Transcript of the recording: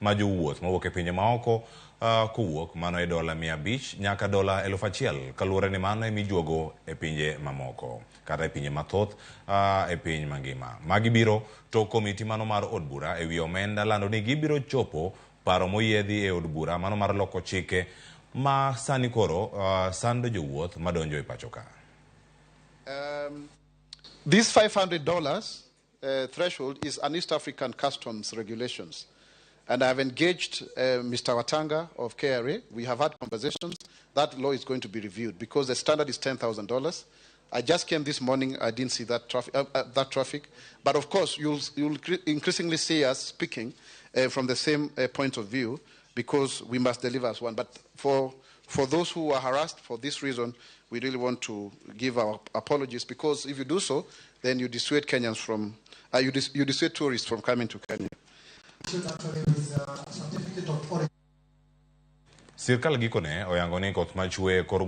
ma jowuoth mawuok e pinje maoko kowuok mano e dola 500 nyaka dola 1000 kaluwore ni mano emijuogo e pinje mamoko kata e pinje mathoth e piny mangima. Magi biro tok komiti mano mar od bura e wi omenda lando ni gibiro chopo paro moyiedhi e od bura mano mar loko chike ma sani koro sando jowuoth madonjo e pacho ka. This $500 threshold is an East African customs regulations. And I have engaged Mr. Watanga of KRA. We have had conversations. That law is going to be reviewed because the standard is $10,000. I just came this morning. I didn't see that traffic. But of course, you'll increasingly see us speaking from the same point of view because we must deliver as one. But for those who are harassed for this reason, we really want to give our apologies because if you do so, then you dissuade Kenyans from, you dissuade tourists from coming to Kenya. Actually with a certificate of origin. Sirkal gikone oyango ni koth machwe kor